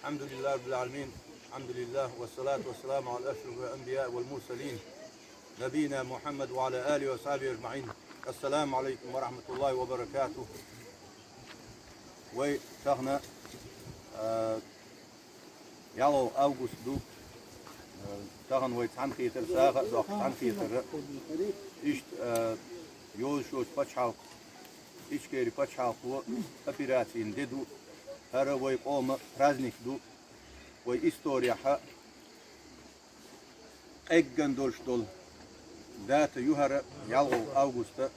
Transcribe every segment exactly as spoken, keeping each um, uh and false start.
الحمد لله رب العالمين. الحمد لله والصلاة والسلام على أشرف الأنبياء والمرسلين نبينا محمد وعلى آله وصحبه أجمعين. السلام عليكم ورحمة الله وبركاته. Вай тахана, а, ялгӀов август ду, а, тахана вай цхьаьнакхетар, сагӀа а доаккхаш цхьаьнакхетар. Иштта, а, йозачу пачхьалкхо, Ичкери пачхьалкхо операцийн де ду, хӀара вай къоман праздник ду, вай исторехь къеггина долуш долу дата ю хӀара, ялгӀов августа.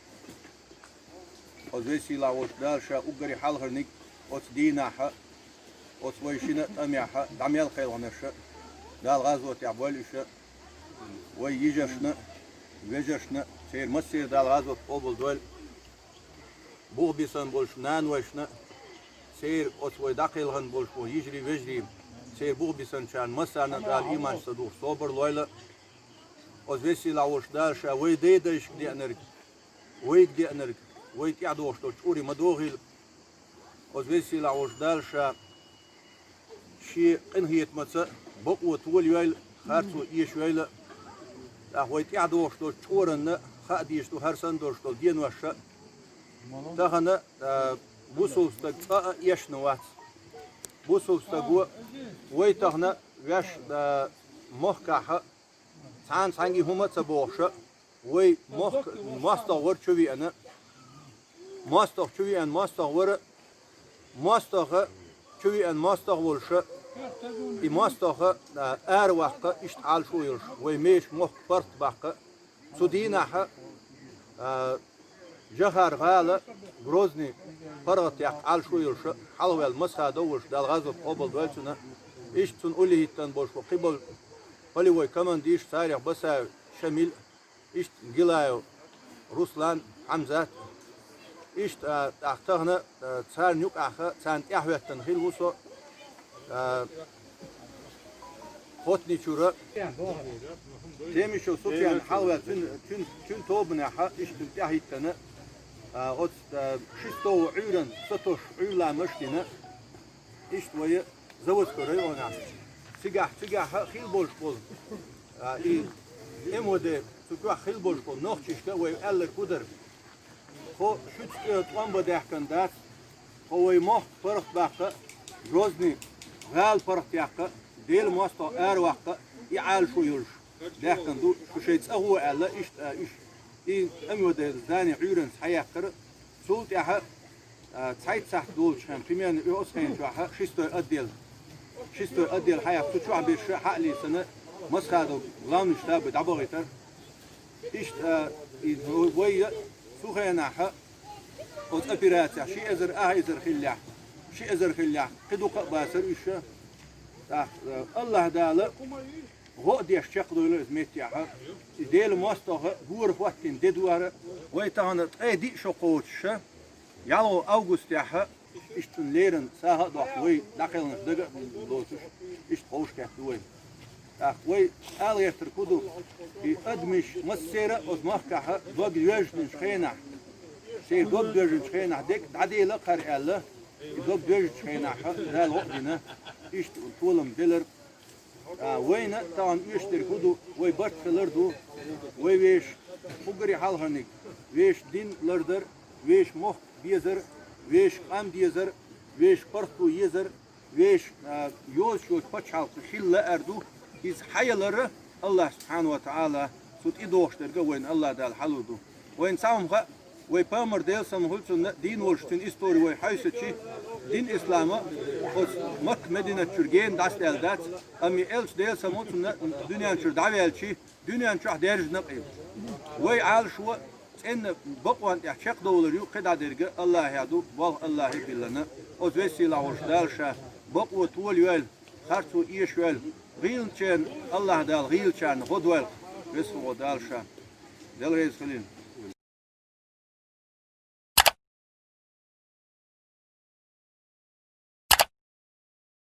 Оцу весийлахь волчу Дала Ша уггаре хьалхарниг оцу дийнахь, оцу вай шина а тӀамехь дӀа мел кхелхинарш, Дала гӀазотехь бойла уьш, вай йижаршна а, вежаршна а, церан массеран Дала гӀазот къобалдойла. Бух бисина болчу нанойшна а, церан оцу вай дӀакхелхина болчу вай йижарий, вежарий, церан бух бисинчарна массарна а Дала ийманца духуш собар лойла. Оцу весийлахь волчу Дала Ша вай дайдайшка деанарг, вайга деанарг, вай тӀаьхьа догӀуш долчу чкъурий ма дохийла. Оцу весийлахь волчу Дала Ша Шен къинхетамаца бакъо толайойла, харцо эшайойла. ТӀаккха вай тӀаьхьа догӀуш долчу чкъуранна хаа дезаш ду хӀара санна долуш долу денош а. Тахана, а, бусалба стаг цкъа а эшна вац. Бусалба стаго вай тахана ваьш, а, махкахь а, цхьана цхьаьнгге хӀума а ца бохуш а, вай мохк-, мостагӀа вара чу веана, мостагӀа чу веана мостагӀа вара, мостагӀа чу веана мостагӀа волуш а, и мостагӀа, а, араваккха, иштта Ӏалашо йолуш, вай межа мохк паргӀатбаккха. Цу дийнахь а, а, Жахар-гӀала Грозный паргӀатъяккха Ӏалашо йолуш а, хьалхаваьлла Масхадов волуш, Дала гӀазот къобалдойла цуьнан. Иштта цунна уллехӀиттина болуш бу кхиболу полевой командирш, царех Басаев Шамил, иштта Гилаев Руслан, Хьамзат, иштта, а, тӀаккха тахана, а, царна юкъахь а, царна тӀаьхьахӀоьттина хилла ву со, а, Хотничура. Темишев Суфьян хьалхаваьлла, цуьнан, цуьнан, цуьнан тобанехь а, иштта цунна тӀаьхьахӀиттина, а, оцу, а, шестого Ӏуьйранна сатосуш Ӏуьйра ламаз дина, иштта вай Заводской районехь. Цигахь, цигахь а хилла болуш болу, а, и МВД, цу чохь хилла болуш болу нохчашка вай аьлларг хӀун дара? Тхо шуьца тӀе тӀом бан даьхкина дац, тхо вай мохк паргӀатбаккха, Грозный гӀала паргӀатъяккха, Делан мостагӀа араваккха, и Ӏалашо йолуш даьхкина ду, шу шайн цӀа гӀо аьлла, иштта, а, уьш и МВД здани Ӏуьйранна схьаяьккхира. Цул тӀаьхьа, а, цхьайтта сахьт долучу хенахь, примерно, и оцу хенахь чохь а шестой отдел, шестой отдел хьаяккха, цу чохь берш а хьа а лийсана, Масхадов главный штабе дӀабахийтара. Иштта, а, и вай а цу хенахь а, оцу операцехь ши эзар, ах эзар хиллехь, ши эзар хиллехь, кхин дукха а бацара уьш а. ТӀаккха, а, АллахӀ Дала гӀо а деш чекхдойла иза меттехь а. И Делан мостагӀа гора хӀоттийна де ду хӀара. Вай тахана ткъе диъ шо кхочуш а, ялхо августехь а, иштта цунна леррина сагӀа а доккху вай дӀакхелхинарш дага а доцуш, иштта ховшахкхетта ду вай. ТӀаккха вай ала гӀертарг хӀун ду, и адамаш массеран а оцу махкахь а дог доьжначу хенахь, шайн дог доьжначу хенахь дерг дӀадела а кхара аьлла, и дог доьжначу хенахь а Дала гӀо а дина, иштта толам белар. А, вайна тахана оьшуш дерг хӀун ду, вай барт хилар ду, вай вешан, уггаре хьалхарниг, вешан дин лардар, вешан мохк безар, вешан къам дезар, вешан паргӀато езар, вешан, а, йозуш йолчу пачхьалкхе хила лаар ду, иза хьаялар а АллахӀ субхьанаху ва таӀала, цу тӀедогӀуш дерг а вайна АллахӀ Дала хьалур ду. Вайна цхьа хӀума хаьа, вай пайхамар, Делан салам хуьлда цунна, дийна волуш цуьнан истори вай хьаьвсича, дин ислам а оцу Макка-Мединат чуьра гена дӀасадаьлла дац, амма и элча, Делан салам хуьлда цунна, дуьнен чуьра дӀаваьлча, дуьнен чохь даьржина а къийла. Вай Ӏалашо цӀена бакъонна тӀехь чекхдовлар ю, кхидӀа дерг а АллахӀехь ду, болх АллахӀе а биллина. Оцу весийлахь волчу Дала Ша бакъо толайойла, харцо эшайойла, гӀийлачарна АллахӀ Дала гӀийлачарна гӀо дойла, веза-воккха Дала Ша. Дела реза хуьлийла.